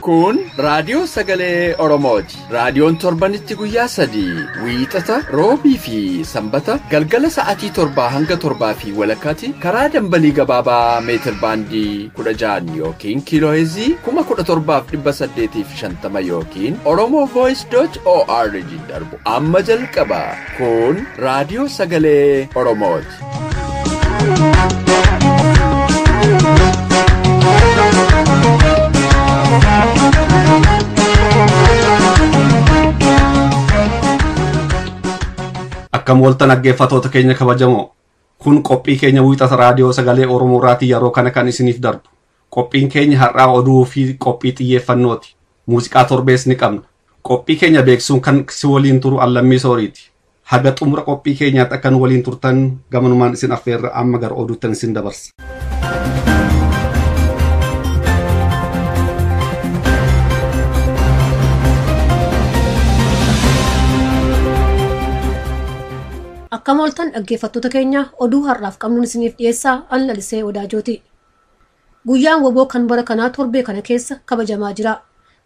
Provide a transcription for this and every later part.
Kun raadiyoo sagalee Oromooti. Raadiyoon torbanitti guyyaa 3 wiixata, roobii fi sanbata galgala sa'aatii 7 hanga 7:30 karaa dambalii gabaabaa meetir baandii 16 yookiin kiilooheezii 17,850 yookiin oromovoice.org darbu amma jalqaba. Kun raadiyoo sagalee Oromooti. Akkam waltan dhaggeeffattoota keenya kabajamoo, kun qophii keenya wiixata raadiyoo sagalee Oromoo irraatii yeroo kana kan isiniif darbu. Qophiin keenya har'aa oduu fi qophii xiyyeeffannooti. Muuziqaa torbees ni qabna. Qophii keenya beeksisuun kan si waliin turu Allammii Sooriiti. Haga xumura qophii keenyaatti akka nu waliin turtan gamanumaan isin affeerra. Amma gara oduuttan isin dabarsa. Akkam ooltan dhaggeeffattoota keenya, oduu har'aaf qabnuun isiniif dhiyeessaa an Lalisee Odaajooti. Guyyaan waboo kan bara kanaa torbee kana keessa kabajamaa jira.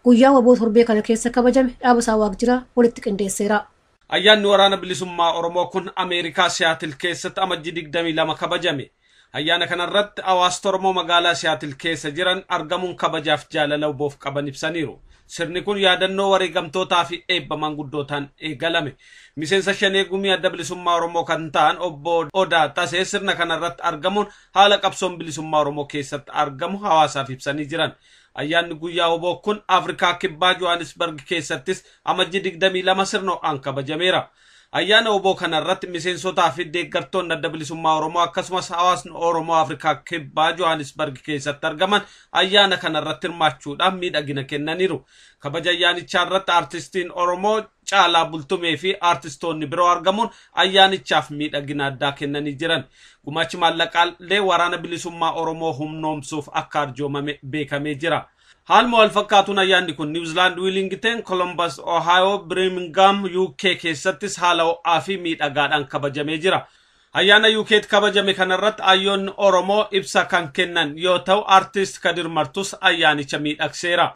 Guyyaan waboo torbee kana keessa kabajame Dhaabasaa Waaqjiraa walitti qindeesseera. Ayyaanni waraana bilisummaa Oromoo kun Ameerikaa Siyaatil keessatti amajjii 22 kabajame. Ayyaana kanarratti hawaasni Oromoo magaalaa Siyaatil keessa jiran argamuun kabajaaf jaalala waboof qaban ibsaniiru. Sirni kun yaadannoo wareegamtootaa fi eebba manguddootaan eegalame. Miseensa shanee gumii adda bilisummaa Oromoo kan ta'an obbo Odaa Tasee sirna kanarratti argamuun haala qabsoon bilisummaa Oromoo keessatti argamu hawaasaaf ibsanii jiran. Ayyaanni guyyaa waboo kun Afrikaa Kibbaa Johannesburg keessattis amajjii 22 sirna ho'aan kabajameera. Ayyaana waboo kanarratti miseensotaa fi deeggartoonni adda bilisummaa Oromoo akkasumas hawaasni Oromoo Afrikaa Kibbaa Johannesburg keessatti argaman ayyaana kanarratti hirmaachuudhaan miidhagina kennaniiru. Kabaja ayyaanichaa irratti aartistiin Oromoo Caalaa Bultumee fi aartistoonni biroo argamuun ayyaanichaaf miidhagina addaa kennanii jiran. Gumaachi maallaqaallee waraana bilisummaa Oromoo humnoomsuuf akka arjoomame beekamee jira. Haaluma wal fakkaatuun ayyaanni kun Niwuzilaand Wiilington, Columbus, Ohio, Birmingham, UK keessattis haala ho'aa fi miidhagaadhaan kabajamee jira. Ayyaana UK'tti kabajame kanarratti ayyoonni Oromoo ibsa kan kennan yoo ta'u, aartist Kadir Martus ayyaanicha miidhagseera.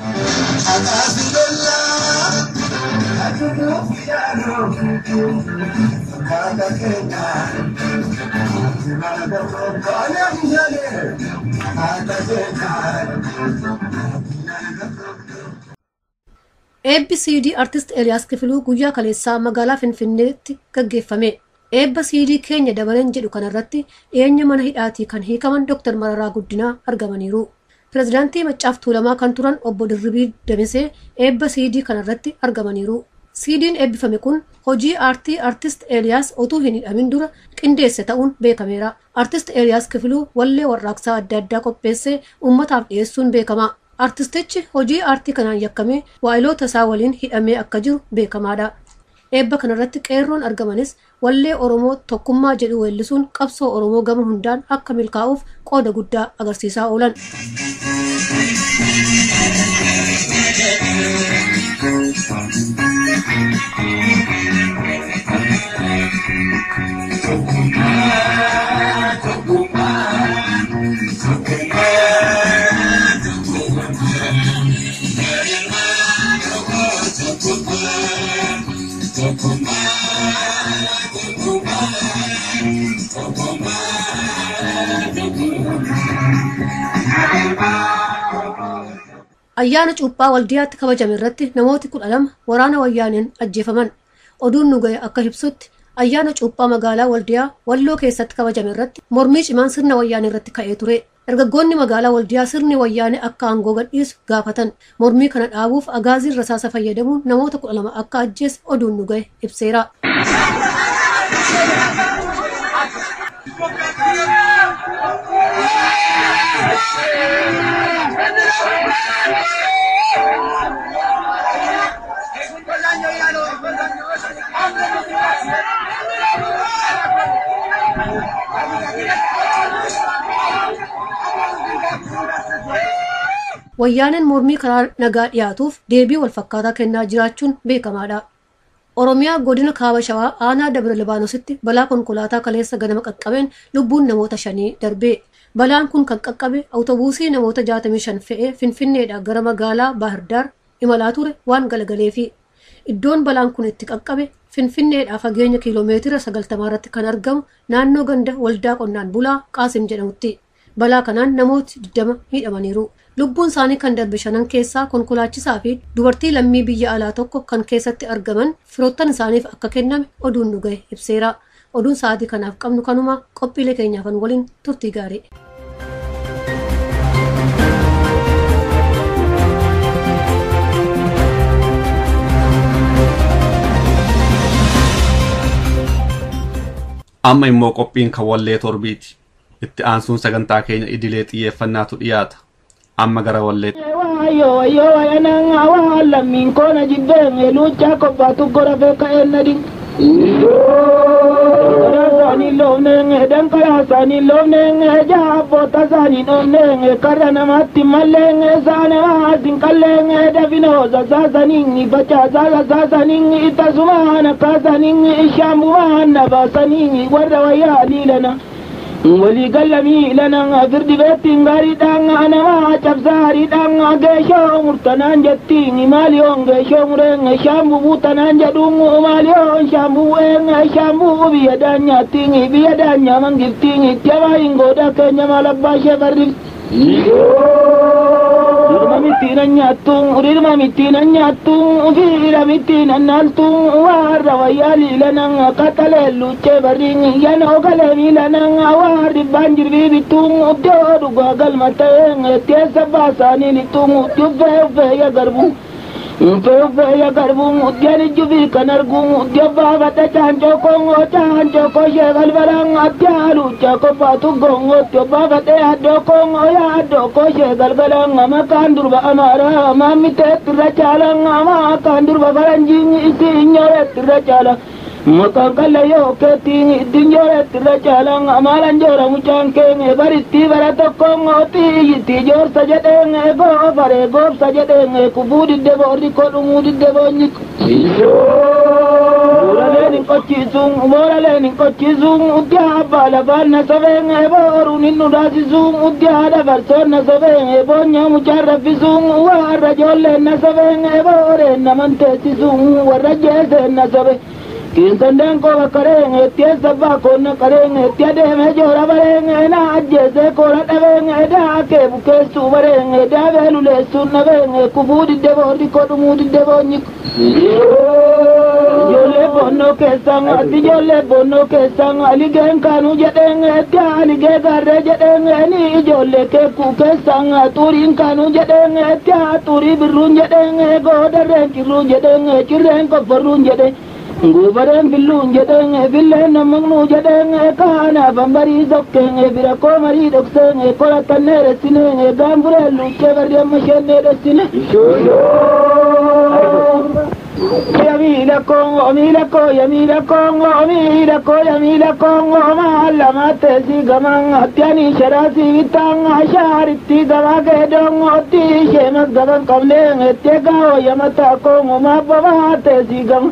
Eebbi CD Artist Eeliyaas Kifiluu guyyaa kaleessaa magaalaa Finfinneetti gaggeeffame. Eebba CD keenya dabaleen jedhu kanarratti dhiyeenya mana hidhaatii kan hiikaman Dr. Mararaa Guddinaa argamaniiru. Pireezidaantii Maccaaf Tuulamaa kan turan obbo Dirribii Damisee eebba CD kanarratti argamaniiru. CD'n eebbifame kun hojii aartii Artist Eeliyaas otuu hin hidhamin dura qindeesse ta'uun beekameera. Artist Eeliyaas Kifiluu wallee warraaqsaa adda addaa qopheessee uummataaf dhiyeessuun beekama. Artistichi hojii aartii kanaan yakkamee waa'iloota isaa waliin hidhamee akka jiru beekamaadha. Eebba kanarratti qeerroon argamanis wallee Oromoo tokkummaa jedhu weellisuun qabsoo Oromoo gama hundaan akka milkaa'uuf qooda guddaa agarsiisaa oolan. Ayyaana cuuphaa waldiyaatti kabajame irratti namooti 12 waraana wayyaaneen ajjeefaman. Oduun nu ga'e akka ibsutti ayyaana cuuphaa magaalaa waldiyaa walloo keessatti kabajame irratti mormii cimaan sirna wayyaanee irratti ka'ee ture. Dargaggoonni magaalaa waldiyaa sirni wayyaanee akka aangoo gadhiisu gaafatan. Mormii kana dhaabuuf agaaziin rasaasa fayyadamuun namoota 12 akka ajjeese oduun nu ga'e ibseera. Wayyaaneen mormii karaa nagaa dhiyaatuuf deebii wal fakkaataa kennaa jiraachuun beekamaadha. Oromiyaa godina Kaaba Shawaa aanaa Dabra Libaanoositti balaa konkolaataa kaleessa ganama qaqqabeen lubbuun namoota 5 darbe. Balaan kun kan qaqqabe awutobuusii namoota 65 fe'ee Finfinneedhaa gara magaalaa Baahirdaar imalaa ture waan galagaleefi. Iddoon balaan kun itti qaqqabe Finfinneedhaa fageenya kiiloomeetira 90 irratti kan argamu naannoo ganda waldaa qonnaan bulaa Qaasim jedhamutti. Balaa kanaan namooti 20 miidhamaniiru. Lubbuun isaanii kan darbe shanan keessaa konkolaachisaa fi dubartii lammii biyya alaa tokko kan keessatti argaman firoottan isaaniif akka kenname oduun nu gahe ibseera. Oduun sa'aatii kanaaf qabnu kanuma qophiilee keenyaafan waliin turtii gaarii. Amma immoo qophiin kan wallee torbiiti. Itti aansuun sagantaa keenya idilee xiyyeeffannaatu dhiyaata. Amma gara wallee. Waayyo waayyo waayanaan waa lammiin koona jibbeen luuchaa qophaatu gora beeka eenna dinqa. Isaanii loofneen danqaraa isaanii loofneen jaabboota isaanii dhoofneen karra namaatti malleen saanamaa sinqalleen dafinoo sasaasanii facaasaa sasaasanii ittasumaan akkaasanii shaambumaan nabaasanii warra wayyaa liilana. Walii gallamii lana firdi beettiin gaariidhaan namaa cabsaariidhaan geeshoo murtanaan jettiin maaliyoon geeshoo mureen shaambuu tanaan jedhuun maaliyoon shaambuu een shaambuu biyya daanyaattiin biyya daanyaa mangiftiin itti abaayin goodaa keenya maal abbaa ishee barrifti. Rirma mittiin nyaattuun rirma mittiin nyaattuun fiira mittiin naaltuun warra wayyaa liilanan qaxalee luuccee barriin yanoo galee miilanan warri baan jirbii bittuun iddoo dhugaa galma ta'een teessa baasaanii lixuun uffee uffee ya garbu. Uffee uffee ya garbu uddeen ijjubii kan argu uddee baafata caancoo kongoo caancoo koshee balbalaan addaa luuccaa qophaatu gongootti baafate addoo kongoo yaa koshee galgalaan maqaan durba amaaraa maammiteetti irra caalaan maqaan durba faranjiin isiin nyooreetti irra caala. Maqaan kallayyoo keetiin ittiin jooreetti irra caalaan amaalaan joora mucaan keenya barittii bara tokkoon itti joorsa jedheen goofaree goobsa jedheen kufuu didde boorri kodhumuu didde boonyi. Booraaleen hin qochiisuun booraaleen hin qochiisuun uddee abbaa lafaan na sabeen booruun hin dhudaasisuun uddee haadha farsoon na sabeen boonyaa mucaan raffisuun warra ijoolleen na sabeen booreen naman teessisuun warra jeeseen na sabeen. Kinsandeen koo bakkareen teessa baakoon qareen itti adeemee joora bareen na ajjeesee koora dhabeen daakee bukeessuu bareen daabee luleessuun dhabeen kufuu didde boorri kodhumuu didde boonyi. Ijoollee boonnoo keessaan ati ijoollee boonnoo keessaan aligeen kaanuu jedheen itti aligee gaarree jedheen ni ijoollee keekuu keessaan xuriin kaanuu jedheen itti xurii birruun jedheen goodarreen cirruun jedheen cirreen kofforruun jedheen. Guubareen filluun jedheen filleen nammaqnuu jedheen kaanaaf hambarii sokkeen bira koo marii dhokseen qoratannee dheessineen gaanfureen luuccee barri amma isheen dheessine. Yamiila Kongo miila koo yamiila Kongo miila koo yamiila Kongo maal lama teessii gamaan attiyanii sharaasii bittaan ashaaritti gamaa geedoon otti ishee masgaban qabneen itti gaawoo yamataa Kongo maabbabaa teessii gama.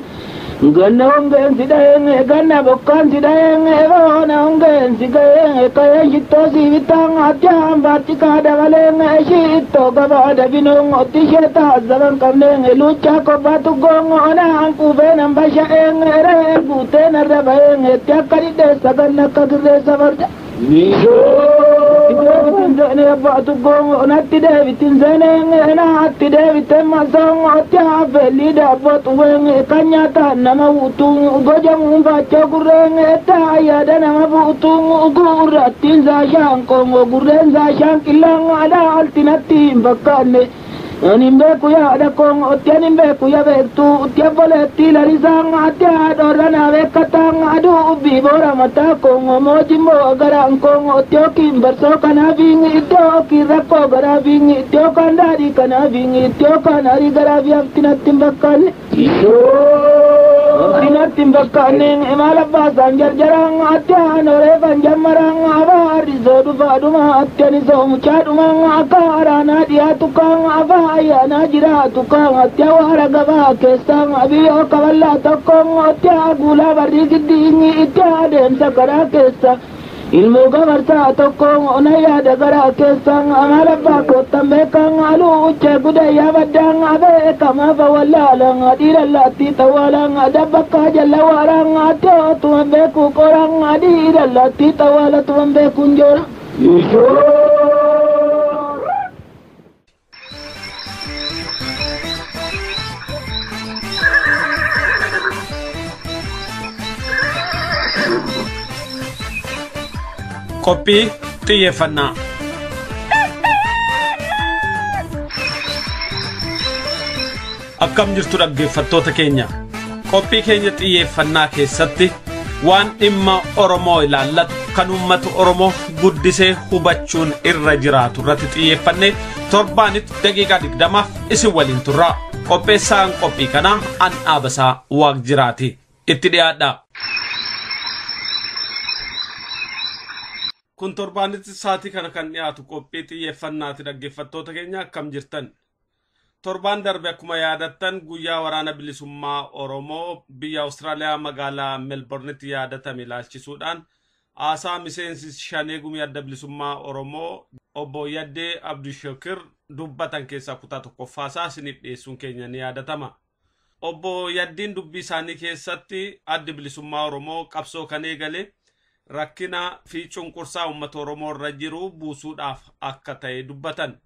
Ganna hongeen si dhaheen ganna bokkaan si dhaheen boona hongeen si gaheen ka'een shittoo si bittaan addaan baarcikaa dabaleen shittoo gabaa dabinoon otti ishee taasisan qabneen luuccaa kophaatu goongo onaan quufeen hambasha'een ree guuteen arra baheen itti akka dhidheessa ganna akka girreessa farda. Natti deebitin seeneen natti deebiten masoon otti affeellii daabboo xuween kan nyaataan nama wuutuun gojamuun faachoo gurreen yaada nama buutuun gurrattiin saashaan kongo gurreen saashaan qillaan alaa altinatti hin fakkaanne. Ani beeku yaada koon otti ani beeku ya beektu otti abboleetti lalisaan ati haadhorra naa beekataan aduu ubbii boora mataa koon moojimmoo garaan koon otti yookiin barsoo kanaafiin iddoo yookiin rakkoo garaafiin iddoo kan daadhii kanaafiin iddoo kan arii garaafi haftinatti hin fakkaanne. Haftinatti hin fakkaanne maal abbaasaan jarjaraan ati haanoreefan jammaraan abaarrisoo dhufaadhuma ati ani soomuchaadhumaan akka araanaa dhiyaatu kaan afaa. Ayyaana jiraatu kaan ati hawaara gabaa keessaan abiyyoo kaballaa tokkoon ati guulaa barrii giddiinyi itti adeemsa karaa keessa. Ilmoo gamarsaa tokko ona yaada garaa keessan amala baakottan beekan aluu uccee gudayyaa baddaan abeekamafa wallaalan dhiirallatti xawaalan dabbakkaa jalla waaraan addootuman beeku qoran dhiirallatti xawaalatuman beekuun joora. Qophii xiyyeeffannaa. Akkam jirtu dhaggeeffattoota keenya. Qophii keenya xiyyeeffannaa keessatti waan dhimma Oromoo ilaallatu kan uummata Oromoo guddisee hubachuun irra jiraatu irratti xiyyeeffannee torbaanitti daqiiqaa 20 isin waliin turra. Qopheessaan qophii kanaa an Dhaabasaa Waaqjiraati. Itti dhiyaadha. Kun torbaanitti sa'aatii kana kan dhiyaatu qophii xiyyeeffannaati dhaggeeffattoota keenya akkam jirtan. Torbaan darbe akkuma yaadattan guyyaa waraana bilisummaa Oromoo biyya Awustiraaliyaa magaalaa Melbournetti yaadatame ilaalchisuudhaan haasaa miseensi shanee gumii adda bilisummaa Oromoo obbo Yaddee Abdushaakir dubbatan keessaa kutaa tokkoffaasaa isiniif dhiyeessuun keenya ni yaadatama. Obbo Yaddiin dubbii isaanii keessatti addi bilisummaa Oromoo qabsoo kan eegale rakkina fi cunqursaa uummata Oromoo irra jiru buusuudhaaf akka ta'e dubbatan.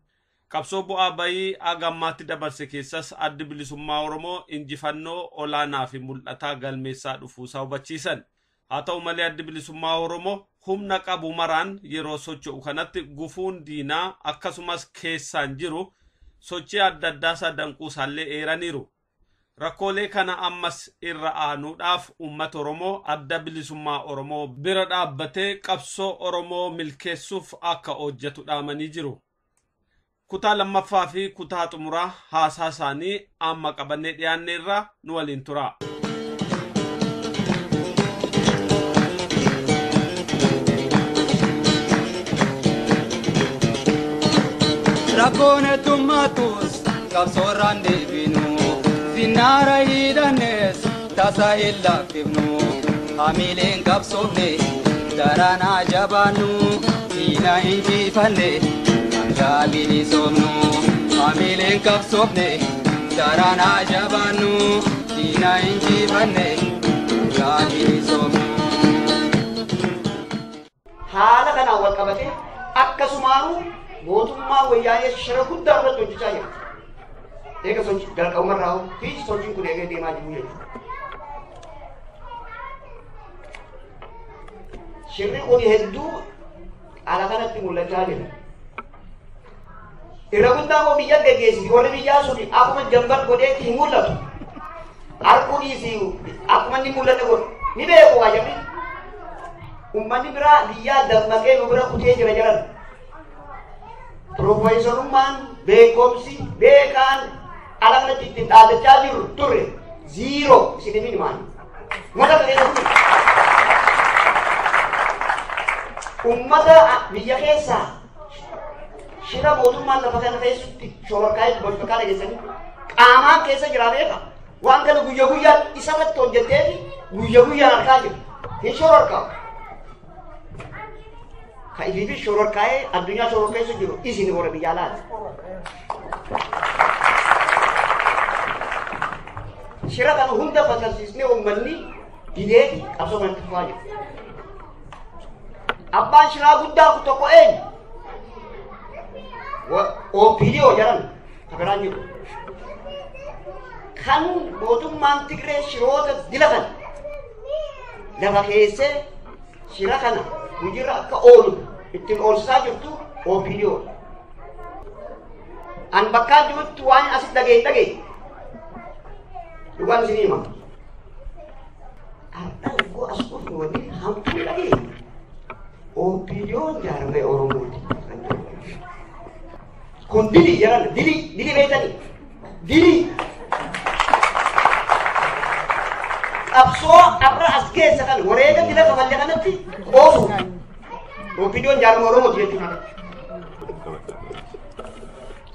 Qabsoo bu'aa bayii haga ammaatti dabarse keessas addi bilisummaa Oromoo injifannoo olaanaa fi mul'ataa galmeessaa dhufuusaa hubachiisan. Haa ta'u malee addi bilisummaa Oromoo humna qabu maraan yeroo socho'u kanatti gufuun diinaa akkasumas keessaan jiru sochii adda addaasaa danquusaallee eeraniiru. Rakkoolee kana ammas irra aanuudhaaf uummata Oromoo adda bilisummaa Oromoo bira dhaabbatee qabsoo Oromoo milkeessuuf akka hojjetu dhaamanii jiru. Kutaa lammaffaa fi kutaa xumuraa haasaa isaanii amma qabannee dhiyaanne irraa nu waliin tura. Rakkoon heddummatus qabsoorraan deebinu. Sinnaara hidhannes tasa hin laaffifnu. Hamileen qabsoofne daranaa jabaannu. Diina injifanne hanga bilisoomnu. Hamileen qabsoofne daranaa jabaannu. Diina injifanne hanga bilisoomnu. Haala kanaan wal qabatee akkasumaanuu mootummaa wayyaanee shira guddaa irratti hojjechaa jira. Eega sochii jalqabumarraa fi sochiin kun eegee deemaa jiru jechuudha. Shirri kun hedduu ala kanatti mul'achaa jira. Irra guddaa immoo biyya geggeessiti. Warri biyyaa sun akkuma jambar godheetti hin mul'atu. Arguu dhiisii akkuma inni mul'ate godhu ni beeku waa jarri. Uummanni biraa biyyaa dammaqee nu bira kutee jira jedhan. Profeesorummaan beekumsi beekaan ala kanatti ittiin dhaadachaa jiru turre ziiroo isin himin maali? Mata ta'ee ture. Uummata biyya keessaa shira mootummaan lafa kana keessatti shororkaa'ee bolfakaa dhageessanii qaamaan keessa jira beeka. Waan kana guyya guyyaan isarratti hojjettee fi guyya guyyaan harkaa jira. Hin shororkaa'u. Ka ifiifi shororkaa'ee addunyaa shororkeessa jiru isin warra biyya alaati. Shira kana hunda fasalsiisnee uummanni didee qabsoo kanatti fufaa jira. Abbaan shiraa guddaa kun tokko eenyu? OPDO jedhan kan biraan jiru. Kan mootummaan Tigree shiroota dila kana lafa keessee shira kana hojiirra akka oolu ittiin oolchisaa jirtu OPDO. An bakkaan jirutti waan asitti dhageenye dhageenye. Dhugaan isin hima. Har'a lubbuu as dhufnu wanni hamtuu dhageenye. OPDOn jaarmee Oromooti kan jedhu. Kun dilii jedhan dilii dilii beektanii dilii. Qabsoo abra as keessa kan wareega dila kafalle kanatti oofu. OPDOn jaarmee Oromooti jechuudha.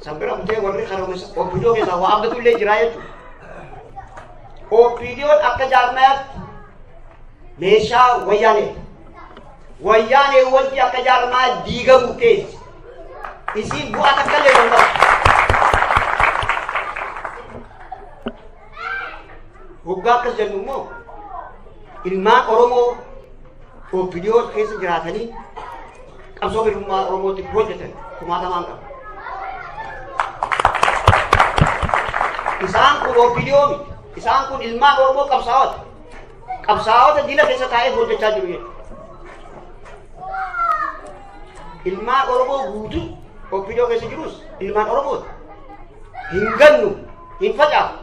San bira kutee warri haroomessa OPDO keessaa waa abdatu illee jira jechuudha. OPDOn akka jaarmayaatti meeshaa wayyaanee Wayyaanee wajji akka jaarmaa diigamu keessa. Isiin bu'aa takka illee hin qabu. Hoggaa akkas jennu immoo ilmaan Oromoo OPDO keessa jiraatanii qabsoo bilisummaa Oromootti hojjetan kumaatamaan qaba. Isaan kun OPDO miti. Isaan kun ilmaan Oromoo qabsaa'ota. Qabsaa'ota dila keessa taa'ee hojjechaa jiru jechuudha. Ilmaan Oromoo guutuu OPDO keessa jirus ilmaan Oromooti. Hin gannu, hin facaafu.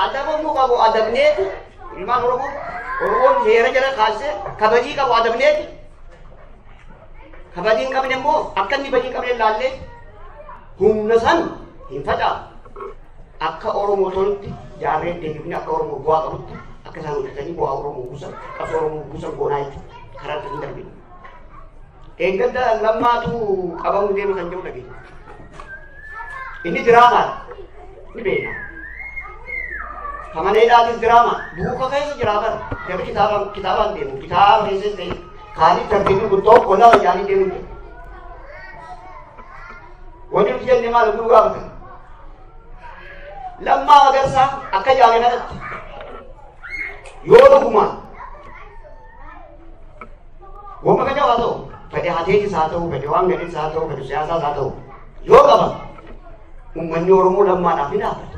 Adabamuu qabu adabneeti ilmaan Oromoo. Oromoon heera jala kaasee kabajii qabu adabneeti. Kabajii hin qabne immoo akka inni badii hin qabne ilaallee humna san hin facaafu. Akka Oromoo tolutti jaarreen deebifne akka Oromoo bu'aa qabutti akka isaan hojjetanii bu'aa Oromoo buusan qabsoo Oromoo buusan goonaa jechuudha. Karaa ittiin darbinu. Eeggadda lammaatu qabamuu deema kan jedhu dhageenya. Inni diraamaadha. Ni beekna. Kamaneedhaatis diraama. Duuka keessa jira bara. Jarri kitaabaan deemu. Kitaaba keessa ta'e kaanii tartiibni guddoo qola wajaanii deemu jira. Wanti nuti jenne maal guruu gaafatan? Lammaa Magarsaa akka jaame kanatti yoo dhugumaan wamma kan haa ta'u fedhe hateetis haa ta'u fedhe waan gadhees haa ta'u fedhe siyaasaas haa ta'u yoo qaban uummanni Oromoo lammaadhaaf ni dhaabbata.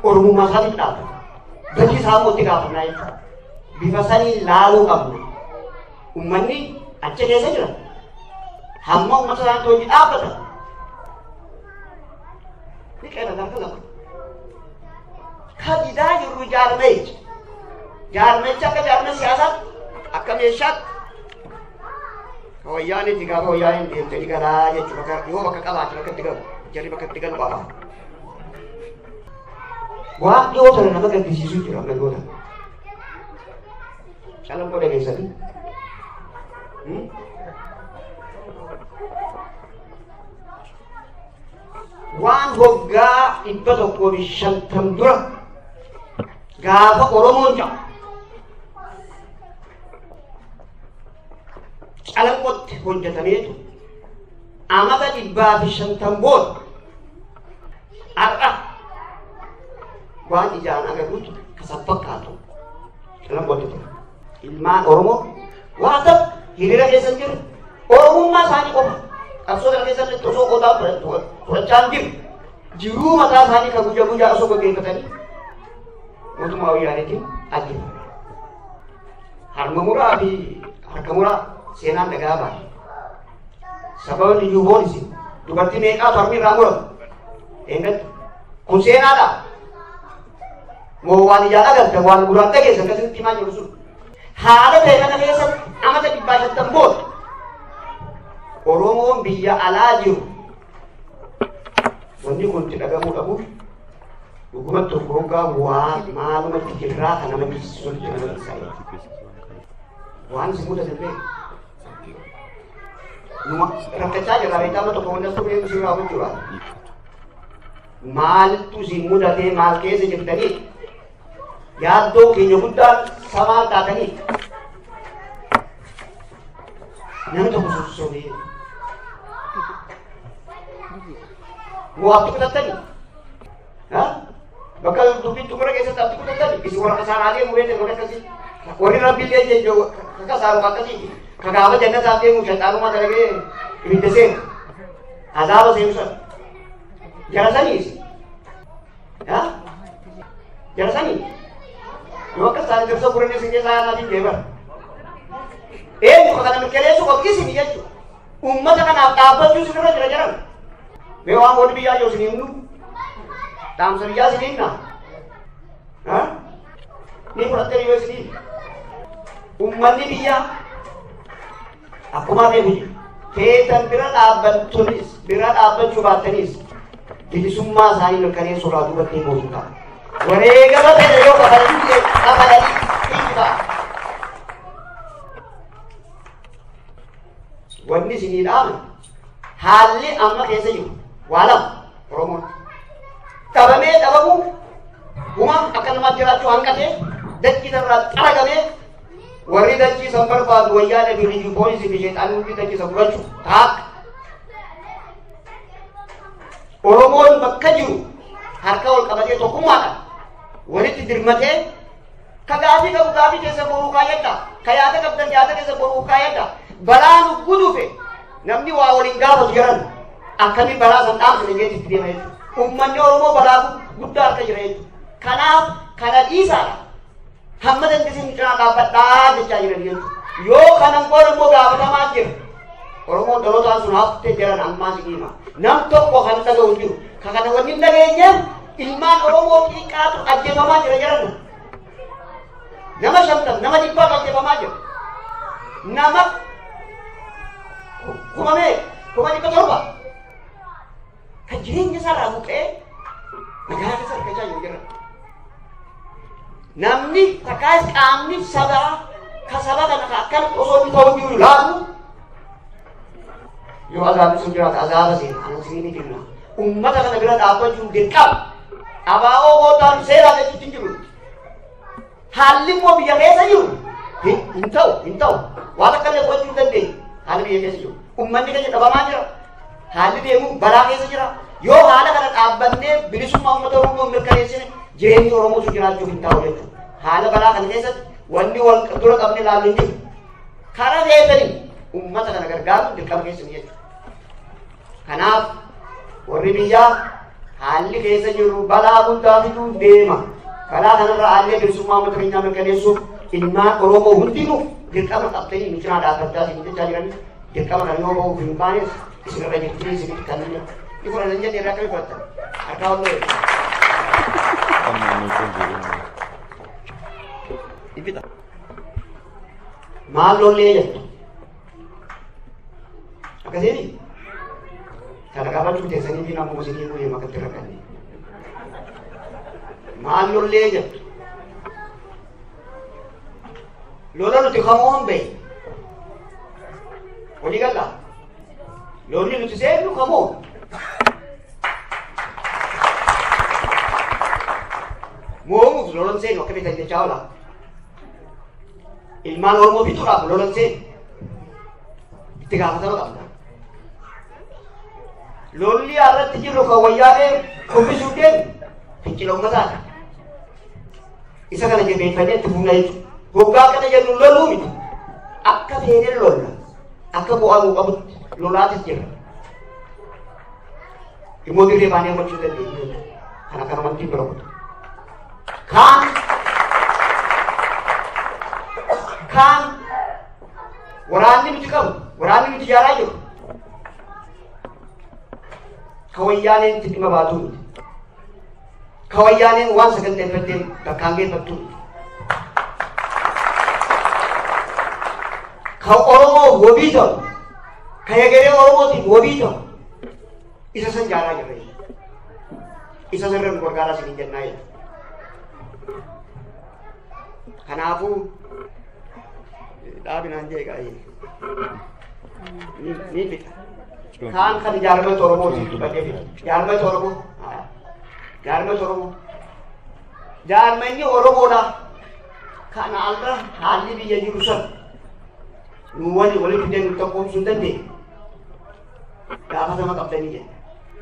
Oromummaa isaatiif dhaabbata. Badii isaa immoo itti gaafannaa jechuudha. Bifa sanii laaluu qabna. Uummanni achi keessa jira. Hamma uummata isaaniitti hojii dhaabbata. Ni qeerra harka lama. Kabidaa jirru jaarmeecha. Jaarmeecha akka jaarmee siyaasaatti akka meeshaatti wayyaanitti gaafa wayyaaniin deemtanii galaa jechuudha. Yoo bakka qabaate bakka itti galu jarri bakka itti galu qaba. Waan dhiyoo tana nama gaddisiisu jira amma dhiyoo tana. Calanqoo dhageessanii. Waan waggaa 150 dura gaafa Oromoon jedhamu calanqootti hojjetameetu amata 150 booda har'a waan ijaan agarruutu kasan fakkaatu calanqootti ture. Ilmaan Oromoo waa tokko hiriira keessa jiru Oromummaa isaanii qofa qabsoo kana keessatti osoo qotaa fudhachaa hin jiru jiruu mataa isaanii kan guyyaa guyyaa osoo gaggeeffatanii mootummaa wayyaaniitiin ajjeefame. Harma muraa fi harka muraa seenaan dhagaa baate. Sababni iyyuu boonisi dubartii meeqaatu harmi irraa muramu. Eeggattu kun seenaadha. Moo waan ijaan agartan waan gurraan dhageessan akkasitti himaa jiru sun. Haala ta'e kana keessatti amata 150 booda Oromoon biyya alaa jiru wanni kun itti dhagamuu dhabuuf dhugumatti tokko hoggaa waa maalumatti jirraa kan nama jibsiisu nama jibsiisa. Waan si mudate beeku. Numa rakkachaa jirra beektaa amma tokko wanta suphee sirraa gochuudha. Maaltu si mudatee maal keessa jirtanii yaaddoo keenya guddaan samaa taatanii namni tokko sossobee moo abdi kutattanii bakka dubbiin xumura keessatti abdi kutattanii isin warra kasaaraa deemu beektan warra akkasii warri rabbiillee jechuun kakasaaru akkasiiti ka gaafa jannataaf deemu shayxaanummaa dalagee ibidda seenu azaaba seenu sana jara saniis jara sanii yoo akkas taate dursa burinni isin keessaa yaadaatiin deeman eenyu ka kana mirkaneessuu qabu isin jechuudha uummata kanaaf dhaabbachuu isin irra jira jedhan mee waan boodi biyyaa jiru isin himnu dhaamsa biyyaa isin himna ni fudhattee yoo isin uummanni biyyaa akkuma beeku jiru feetan bira dhaabbattunis bira dhaabbachuu baattanis bilisummaa isaanii mirkaneessuu irraa duubatti boosu qaba. Wareegama fedhe yoo kafalanii kafalanii itti ba'a. Wanni isinii dhaame haalli amma keessa jiru waa lama Oromoon dhabamee dhabamuu huma akka namaatti jiraachuu hanqatee Dachii irraa xaragamee warri dachii san barbaadu wayyaana fi liyyuu poolisii fi sheexaanii hundi dachii san fudhachuu taakka. Oromoon bakka jiru harka wal qabatee tokkummaadhaan walitti dirmatee ka gaafii qabu gaafii keessa boruu kaayyadha. Ka yaada qabdan yaada keessa boruu kaayyadha. Balaa nu gudufe namni waa waliin gaafatu jiran akkamiin balaa san dhaamsine jeetti itti deema jechuudha. Uummanni Oromoo balaa guddaa harka jira jechuudha. Kanaaf kana dhiisaadha. Hamma dandeessin cinaa dhaabbadhaa jechaa jiran jechuudha. Yoo kanan goone immoo gaafatamaa jira. Oromoon dhalootaan sun haftee jiran ammaa si hima. Nam tokko kan dhaga'u jiru. Ka kana wanni hin dhageenyeef ilmaan Oromoo xiqqaatu ajjeefamaa jira jiran. Nama 50 nama 100 ajjeefamaa jira. Nama 700,000 kan jireenya isaarraa buqqee magaalaa keessa argachaa jiru jira. Namni takkaas qaamni sabaa ka saba kana ka akkanatti osoo inni ta'uu jiru laalu yoo azaabni sun jiraate azaaba seena anas ni kenna. Uummata kana bira dhaabbachuun dirqama. Abaa'oo booddaan seeraa jechuutti hin jiru. Haalli immoo biyya keessa jiru hin ta'u hin ta'u. Waan akka illee gochuu hin dandeenye haalli biyya keessa jiru. Uummanni keenya dhabamaa jira. Haalli deemu balaa keessa jira. Yoo haala kana dhaabbannee bilisummaa uummata Oromoo mirkaneessine jireenyi Oromootu jiraachuuf hin ta'u jechuudha. Haala balaa kana keessatti wanni wal dura qabne ilaallu hin jiru. Karaa feetanii uummata kana gargaaruun dirqama keessan jechuudha. Kanaaf warri biyyaa haalli keessa jiru balaa guddaa fiduun deema. Balaa kanarra haalli bilisummaa uummata keenyaa mirkaneessuuf ilmaan Oromoo hundinuu dirqama qabtanii nu cinaa dhaabbachaa isin jechaa jiran dirqama kana yoo ba'uuf hin baanes isinirra jirtii isinitti kan inni fudhatan jennee irraa akkamii fudhatan harkaa ol looye. Maal lollee jettu akkasiini kana qabachuu teessanii fi nama isinii guyyaa makatti rakkanne. Maal lollee jettu lola nuti kamoon bahe walii gallaa lolli nuti seennu kamoon. Moomuuf lolan seenu akka beektan jechaa oola. Ilmaan Oromoo fixuudhaaf lolan seenu itti gaafatama qabna. Lolli irratti jirru kan wayyaanee kuffisuu deemu fincila uummataati. Isa kana jabeeffannee itti fufna jechuudha. Hoggaa akkana jennu loluu miti. Akka feeneen lolla. Akka bu'aa nuu qabutti lolaatis jirra. Immoo dirree baanee gochuu dandeenya jechuudha. Kana kanumatti bira kutu. Kaan waraanni nuti qabu, waraanni nuti ijaaraa jiru ka wayyaaneen itti dhimma baatuu miti. Ka wayyaaneen waan saganteeffatteen bakkaan geeffattuu miti. Ka Oromoo wabii ta'u, ka egeree Oromootiif wabii ta'u isa san ijaaraa jirra jechuudha. Isa sirra nu gargaaraa isiniin jennaa jechuudha. Kanaafuu dhaabinaan jee gaa'ee ni fixa. Kaan kan jaarmata Oromootiif dubbadhee fixa. Jaarmata Oromoo. Jaarmata Oromoo. Jaarmanni Oromoodha. Kana alra haalli biyya jiru san nu wali walitti fidee nu tokkoomsuu hin dandeenye. Gaafatama qabdanii jenna.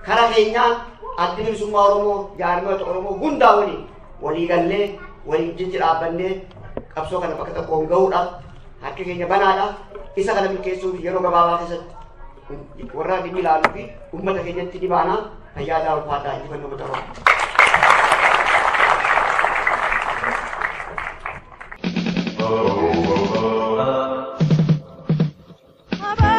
Kara keenyaan addi bilisummaa Oromoo jaarmata Oromoo hundaa waliin walii gallee waliin jechi dhaabbannee qabsoo kana bakka tokkoon gahuudhaaf harki keenya banaadha. Isa kana milkeessuuf yeroo gabaabaa keessatti warra dhimmi ilaaluu fi uummata keenyatti ni baana. Fayyaa ulfaataa injifannoo uummata Oromoo. Mama,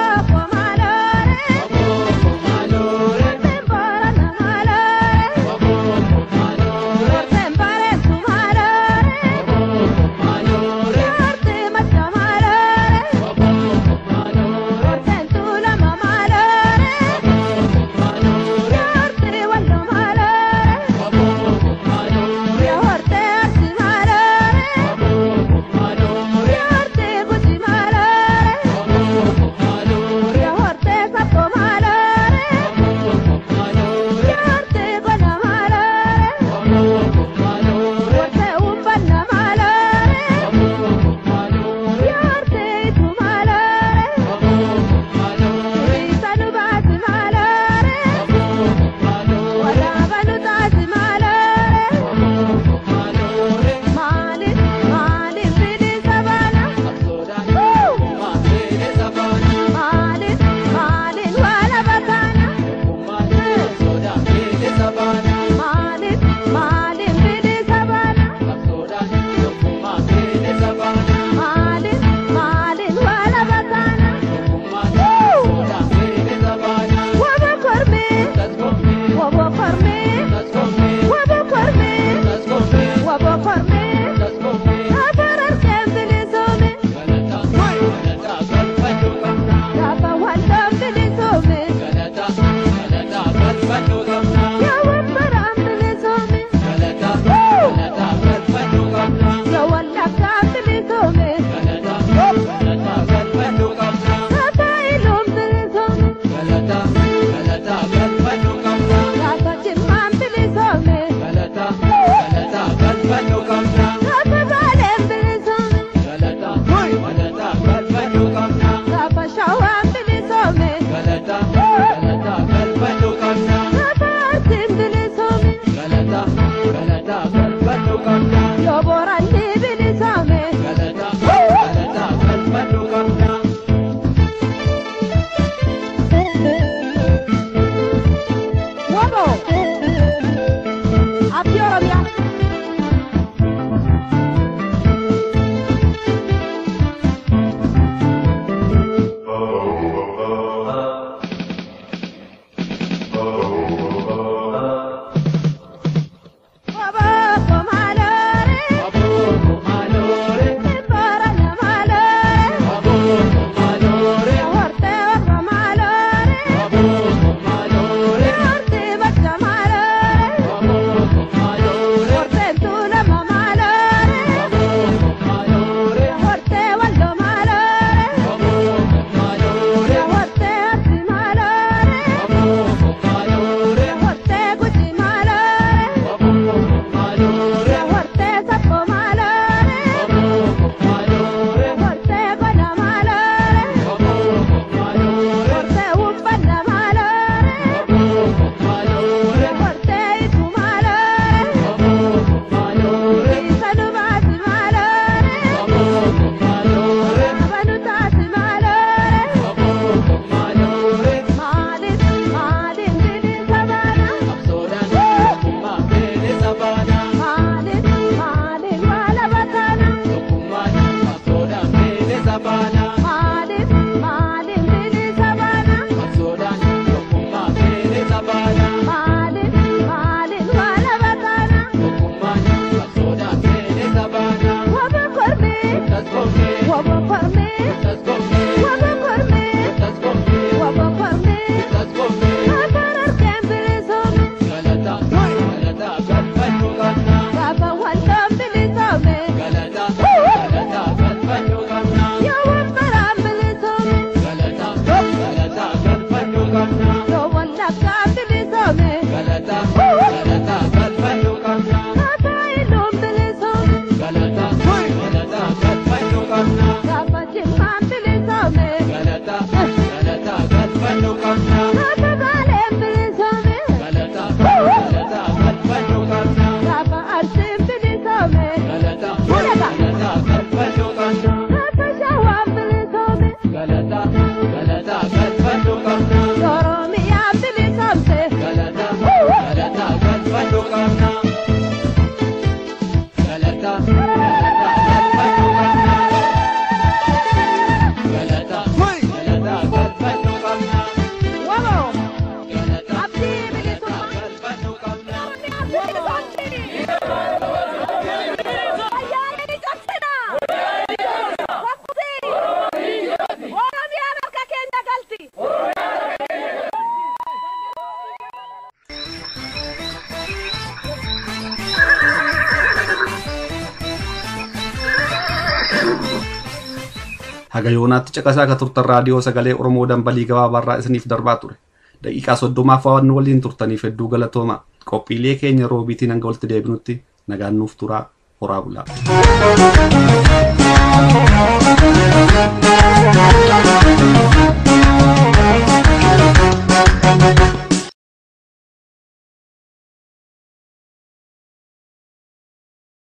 Haga yoonaatti caqasaa akka turtan raadiyoo sagalee Oromoo dambalii gabaabaarraa isiniif darbaa ture. Daqiiqaa 30 waan waliin turtaniif hedduu galatooma. Qophiilee keenya roobiitiin hanga walitti deebinutti nagaan nuuf turaa. Horaa bulaa.